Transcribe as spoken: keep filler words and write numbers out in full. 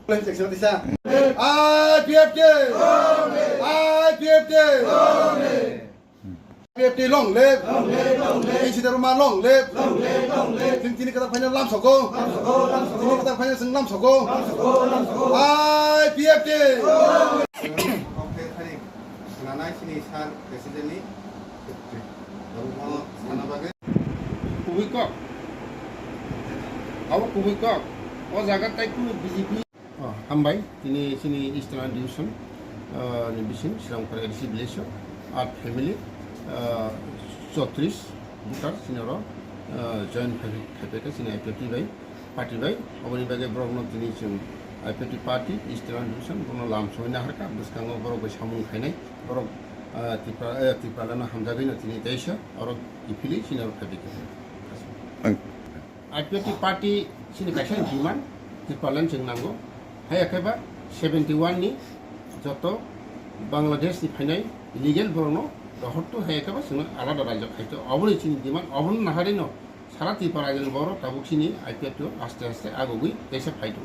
I P F T! I P F T! I P F T long live! Long live, long live. N C Dharma long live! Long live, long live. Chwng tini kwtal phaina lamsogo. Lamsogo, lamsogo. Tini kwtal phaina chwng lamsogo. Lamsogo, lamsogo. I P F T! Kok khe thani swnanai chini sir president ni. Abo bono sana bagwi. Kubui kok. Abo kubui kok. O jaga tai kunu B J P. Oh, hambai, tini chini Eastern Division, ah, ni bising Sriramkar A D C village o, at family, ah, chotris voter chini oro, ah, join khai, khai, khai, chini I P F T bai, party bai, oboni bagwi borok no tini chwng I P F T party, Eastern Division, borok no lam soi naharkha, bwskango borok bai samung khainai, borok, ah, Tripura, eh, Tripura no hamjagwi no tini teisa, oro kiphilwi chini oro khaidi khe. Ang- I P F T party chini kaisa demand, Tipraland chwng nango. Haiya khe ba seventy one ni joto Bangladesh ni phainai illegal borok no rohortu haiya khe ba chwngno alada rajyo khaito. Oboni chini demand, obono naharino sara Tripura rajyoni borok tabuk chini I P F T o aste aste agogwi teisa phaido.